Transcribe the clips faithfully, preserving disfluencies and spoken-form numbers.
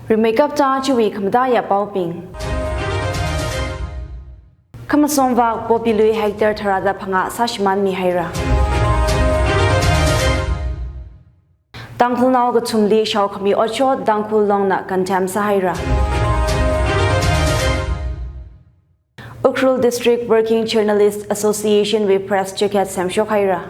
Rimeikapta chiwui khamataiya paobing. Khamasom vak Bobby lui hectare tharāda phangā sāshimānmi haira. Tangkhulnao kathumli shaokhami otshot Tangkhul Longna condemn sāhaira. Ukhrul District Working Journalist Association wui press jacket semshok haira.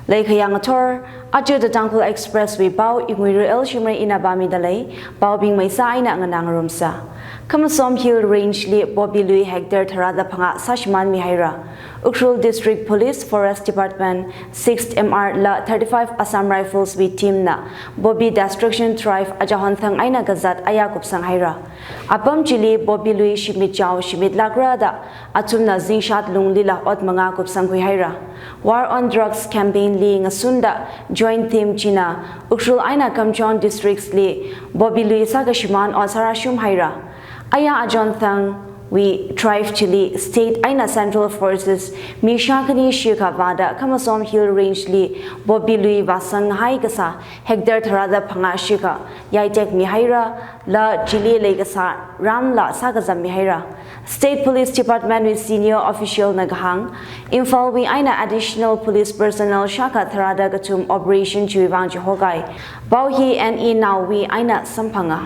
Leikhayang athor, aja The Tangkhul Express wui pao Inguiru L Shimray ina pāmida lei, paobing maisa eina nganā ngarumsa. Khamasom Hill Range li Bobby lui hectare tharāda phangā sāshimānmi haira. Ukhrul District Police, Forest Department, sixth M R la thirty-five Assam Rifles wui team na Bobby destruction drive aja honthang eina kazat aya kupsang haira. Apam chili Bobby lui shimit chao shimit lākra da athumna zingshat lunglila ot mangā kupsangkhui haira. War on Drugs campaign li ngasunda joint team china Ukhrul eina Kamjong districts li Bobby lui sākashimān ot sārāshum haira. Aya aja honthangwui drive chili state eina central forces mi shākhani shikha vāda Khamasom Hill Range li Bobby lui vāsang ngahai kasā hectare tharāda phangā shikha yaitekmi haira, la chili leikasā ramla sākazammi haira. State Police Department wui senior official na kahāng, Imphal wui eina additional police personnel shākha tharāda kathum operation chiwui vang chihokhai. Pao hi N E naowui eina samphanga.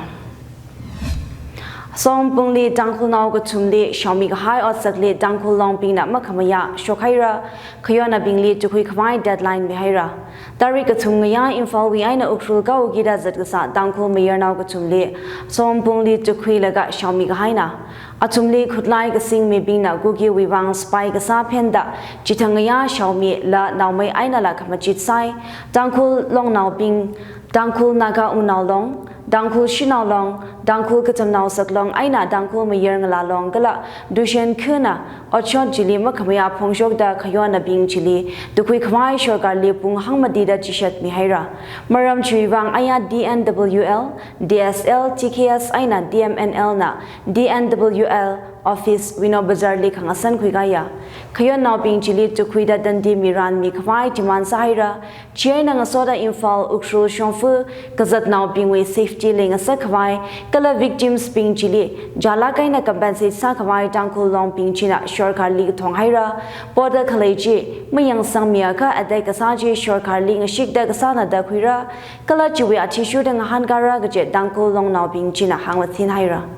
Sompungli Tangkhulnao kathumli shaomi kahai otsakli Tangkhul Longbingna makhamayā shok haira, khayonnabingli tukhui khavai deadline mihaira. Tarik kathum ngayā Imphal wui eina Ukhrul kaukida zat kasā Tangkhul mayarnao kathumli Sompungli tukhuilaga shaomi kahaina. Athumli khutlai kasing mibingna Kuki wui vang spy kasā phenda chithang ngayā shaomi la naomei einala khamachit sai. Tangkhul Longnaobing, Tangkhul Naga Wungnao Long, Tangkhul Shanao Long, Tangkhul Katamnao Saklong eina Tangkhul Mayar Ngala Long kala Dushen khana otshot chili makhamayā phongshokda khayonnabing chili tukhui khavai sorkarli pung hangmatida chishatmi haira. Maram chiwui vang aya D N W L, D S L, T K S eina D M N L na D N W L office Wino Bazar li khangasan khuikaya. Khayonnaobing chili tukhuida tandi miranmi khavai demand sāhaira. Chieina ngasoda Imphal, Ukhrul shongfa kazatnaobingwui safety leingasak khavai, kala victims bing chili jalak eina compensate sākhavai Tangkhul Longbing china sorkarli kathong haira. Poda khalei chi mayangsangmiakha attack kasā chi sorkarli ngashikda kasāna da khuira. Kala chiwui athishurda ngahānkara kaje Tangkhul Longnaobing china hāngmathin haira.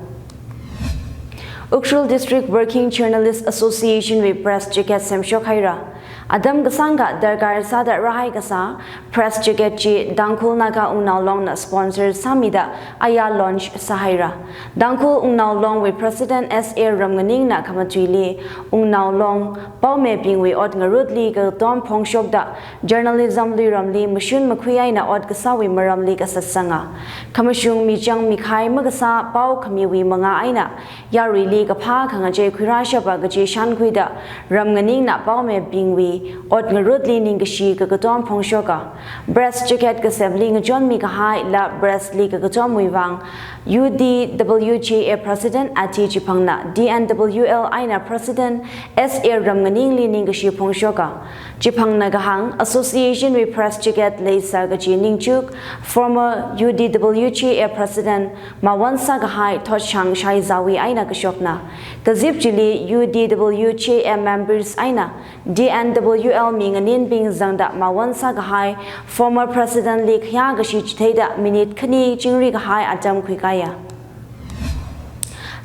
Ukhrul District Working Journalist Association wui press jacket semshok haira. Atam kasāngkha darkar sāda rāhai kasā press jacket chi Tangkhul Naga Wungnao Longna sponsor sāmida aya launch sāhaira. Tangkhul Wungnao Longwui President S A Ramnganingna khamatuili Wungnao Long paomibingwui ot ngarutli kakatom phongshokda journalism luiramli mashun makhui eina ot kasāwui maramli kasatsanga. Khamashung michang mikhai makasā pao khamiwui mangā eina yaruili kaphā khangachei khuirāshapa kaji shankhuida Ramnganingna paomibingwui ot ngarutli ningkashi kakatom phongshoka. Press jacket kasemli ngachonmi kahaila press li kakatomwui vang U D W J A President Ati Chiphangna D N W L eina President S A Ramnganingli ningkashi phongshoka. Chiphangna kahāng, association wui press jacket leisa kaji ningchuk former U D W J A President mawon sākahai Thotshang Shaizawui eina kashokna. Kazip chili U D W J A members eina D N W L mi nganinbing zangda mawon sākahai former President li khayā kashi chitheida minute khani chingri kahai atam khuikaya.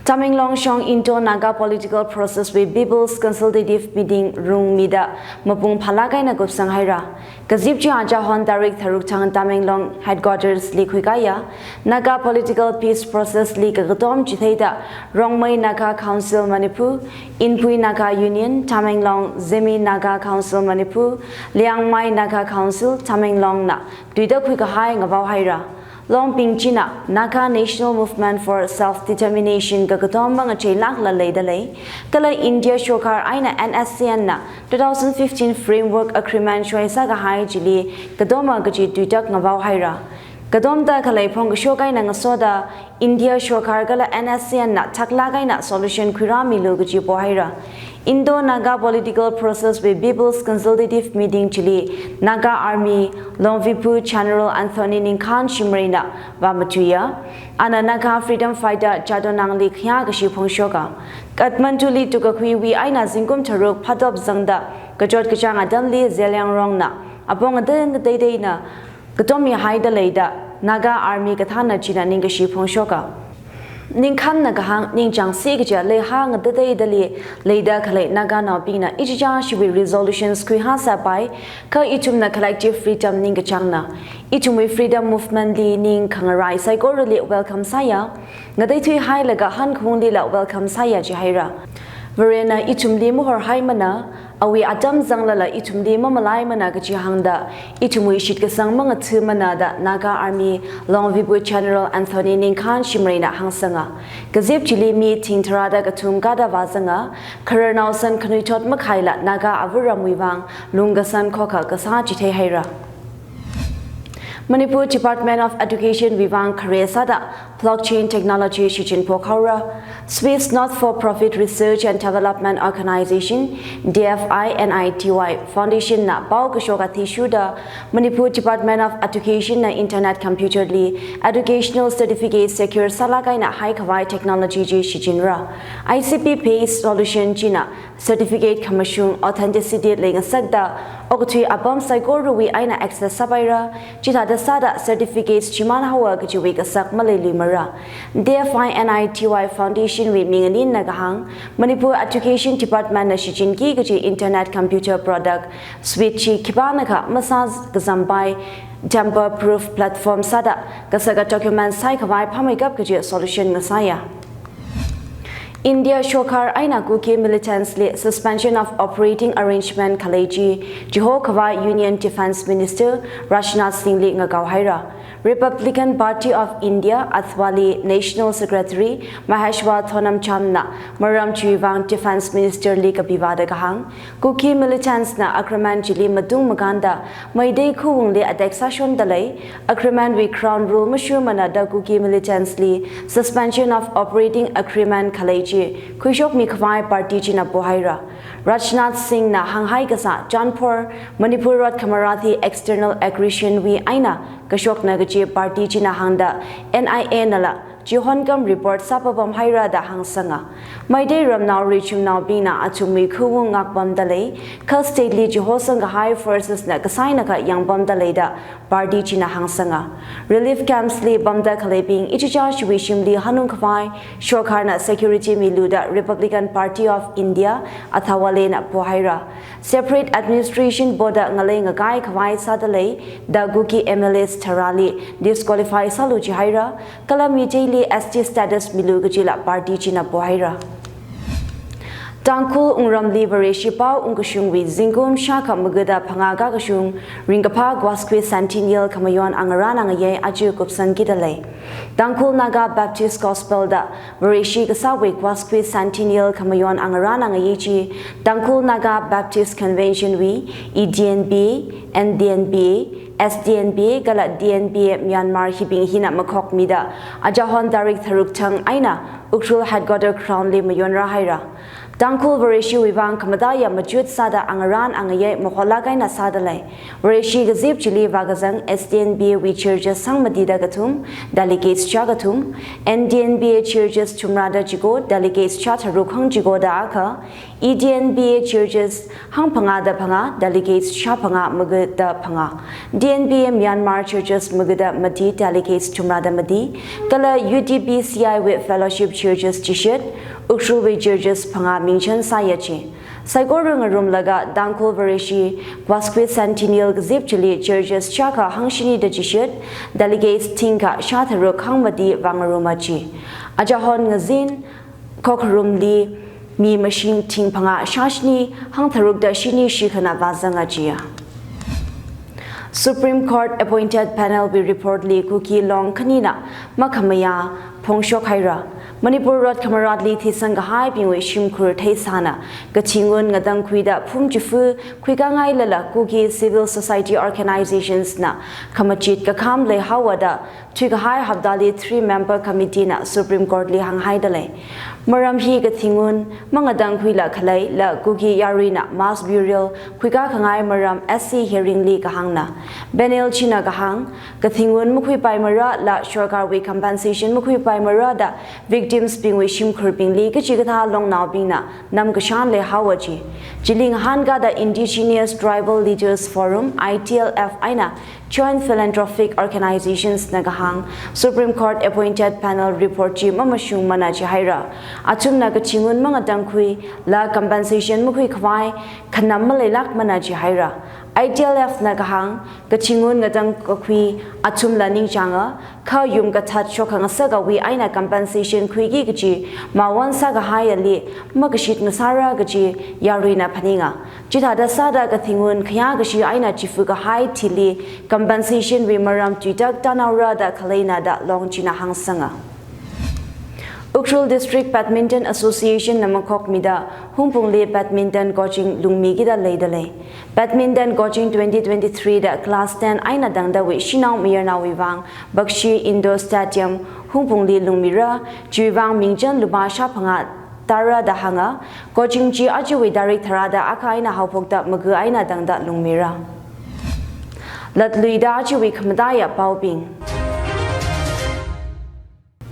Tamenglong shong Indo-Naga political process wui People's Consultative Meeting rungmida mapung phālāk eina kupsang haira. Kazip chi aja hon tarik tharuk thang Tamenglong headquarters li khuikaya. Naga political peace process li kakatom chitheida Rongmei Naga Council Manipur, Inpui Naga Union Tamenglong, Zeme Naga Council Manipur, Liangmai Naga Council Tamenglongna tuida khuikahai ngavao haira. Longbing china Naga National Movement for Self-Determination kakatom mangacheilākla leida lei. Kala India sorkar eina N S C N na two thousand fifteen Framework Agreement shoi sākahai chili katoma kaji tuitak ngavao haira. Katomda khalei phongkashok eina ngasoda India sorkar kala N S C N na thaklāk eina solution khuirāmilu kaji pohaira. Indo-Naga political process wui People's Consultative Meeting chili Naga Army Longvipu General Anthony Ningkhan Shimrayna vāmatuiya. Ana Naga freedom fighter Jadonangli khayākashi phongshoka. Kathmanduli tukkakhuiwui eina zingkum tharuk phātop zangda kachot kachāng atamli Zeliangrongna apong adan kateiteina katommihaida leida Naga Army kathānna china ningkashi phongshoka. Ningkhanna kahāng ningchāngsi kaja leihā ngatateidali leida khalei Naganaobingna ichichāshiwui resolutions khuihā sāpai, kha ithumna collective freedom ningkachāngna. Ithumwui freedom movement li ning khangarai saikorali welcome sāya. Ngateithuihailaga hankaungli la welcome sāya jihaira. Varena ithumli mahorhaimana, awui atam zanglala ithumli mamalaimana kaji hāngda, ithumwui shitkasang mangathumana da Naga Army Longvipu General Anthony Ningkhan Shimrayna hāngsanga. Kazip chili mi thing tharāda kathum kada vāzanga, khararnao san khanuithot makhaila Naga avāramwui vang lungkasan khokha kasā chitheihaira. Manipur Department of Education wui vang khare sāda blockchain technology shichin phokhaora. Swiss Not-for-Profit Research and Development Organization, D F I N I T Y Foundation na pao kashok athishurda Manipur Department of Education na internet computer li educational certificate secure sālāk eina haikhavai technology chi shichinra. I C P based solution china certificate khamashung authenticity leingasakda okathui apam saikorawui eina access sāpaira, chithāda sāda certificates shimānhaowa kajiwui kasak maleiluimara. D F I N I T Y Foundation wui minganinna kahāng, Manipur Education Department na shichinki kaji internet computer product suite chi khipānakha masā kazampai tamper proof platform sāda kasaka document saikhavai phāmeikap kaji solution ngasāya. India sorkar eina Kuki militants li suspension of operating arrangement khalei chi chihokhavai Union Defence Minister Rajnath Singh li ngakaohaira. Republican Party of India athāwali National Secretary Maheshwar Thonamcham na maram chiwui vang Defence Minister li kapivāda kahāng, Kuki militants na akraman chili matung makānda Meitei khaungli attack sāshonda lei, akramanwui ground rule mashurmana da Kuki militants li suspension of operating agreement khalei chi khuishokmi khavai party china pohaira. Rajnath Singh na hānghai kasā Janphor, Manipur rot khamarāt hi external aggression wui eina kashokna kaji party china hāngda N I A nala chihonkam report sāpapamhaira da hāngsanga. Meitei ramnao richumnaobingna athumwui khaung ngākpamda lei, kha state li chihosang kahai forces na kasainakha yangpamda lei da party china hāngsanga. Relief camps li pamda khaleibing ichichāshiwui shimli hanung khavai sorkarna security milu da Republican Party of India athāwalina pohaira. Separate administration poda ngalei ngakai khavai sāda lei da Kuki M L As tharāli disqualify sālu jihaira, kala Meiteili S T status milu kajila party china pohaira. Tangkhul wungramli Vareshi pao ungkashungwui zingkum shākha magada phangā kakashung ringkaphā Quasque Centennial khamayon angarān angayei aja kupsangkida lei. Tangkhul Naga Baptist Gospel da Vareshi kasāwui Quasque Centennial khamayon angarān angayei chi Tangkhul Naga Baptist Convention wui E D N B A, N D N B A, S D N B A kala D N B A Myanmar hibing hina makhokmida ajahon tarik tharuk thang eina Ukhrul Headquarter Ground li mayonrāhaira. Tangkhul Vareshiwui vang khamataiya machut sāda angarān angayei maholak eina sāda lei. Vareshi kazip chili vākazang S D N B A wui churches hangmatida kathum, delegates shākathum, N D N B A churches thumrāda chiko, delegates shātharuk hangchikoda akha, E D N B A churches hangphangāda phangā, delegates shāphangā magada phangā, D N B A Myanmar churches magada mati, delegates thumrāda mati, kala U T B C I wui fellowship churches chishit, Ukhrulwui churches phangā mingchan sāya chi. Saikora ngarumlaga Tangkhul Vareshi Quasque Centennial kazip chili churches shākha hangshinida chishit, delegates thingkha shātharuk hangmati vāngaruma chi. Ajahon ngazin khokharumli mi mashing thingphangā shāshini hangtharukda shini shikhana vāzanga jiya. Supreme Court Appointed Panel wui report li Kuki Long khanina makhamayā phongshok haira. Manipur rot khamarātli thisang kahaibingwui shimkhur theisāna kathingun ngatangkhuida phum chifu khuikāngailala Kuki civil society organizations na khamachit kakham leihaowa da thuikahai haptali three member committee na Supreme Court li hānghaida lei. Maram hi Kathingun mangatangkhuila khaleila Kuki yaruina mass burial khuikakhangai maram S C hearing li kahāngna. Benel china kahāng, Kathingun makhuipaimarala sorkarwui compensation makhuipaimara da victims bingwui shimkhurbingli kachikathā longnaobingna namkashan leihaowa ji. Chili ngahānkada Indigenous Tribal Leaders Forum, I T L F eina Joint Philanthropic Organizations na kahāng, Supreme Court Appointed Panel report chi mamashungmana jihaira. Athumna Kathingun mangatangkhuila compensation makhuikhavai khanam maleilākmana jihaira. I T L F na kahāng, Kathingun ngatangkakhui athumla ningchānga, kha yum kathat shokhangasakawui eina compensation khuiki kaji mawon sākahaiyali makashit ngasāra kaji yaruina phaninga. Chithāda sāda Kathingun khayākashi eina chifu kahai thili compensation wui maram tuitak tānaora da khaleina da long china hāngsanga. Ukhrul District Badminton Association na makhokmida Hungpungli badminton coaching lungmikida leidalei. Badminton coaching twenty twenty-three da class ten eina tangdawui shanao mayarnaowui vang Bakshi Indoor Stadium Hungpungli lungmira, chiwui vang mingchan lupā shāphangā tāra da hānga. Coaching chi ajawui tarik tharāda akha eina haophokta maga eina tangda lungmira. Latluida ajawui khamataiya paobing.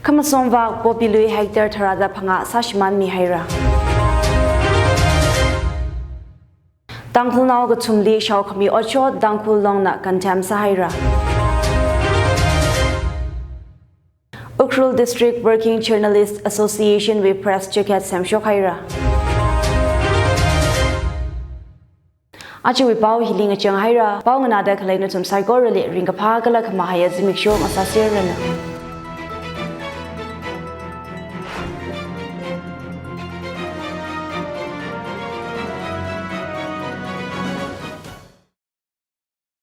Khamasom vak poppy lui hectare tharāda phangā sāshimānmihaira. Tangkhulnao kathumli shaokhami otshot Tangkhul Longna condemn sāhaira. Ukhrul District Working Journalist Association wui press jacket semshokhaira. Ajawui pao hili ngachanghaira. Pao nganāda khalei nathum saikorali ringkaphā kala khamahaiya zimiksho ngasāserranu.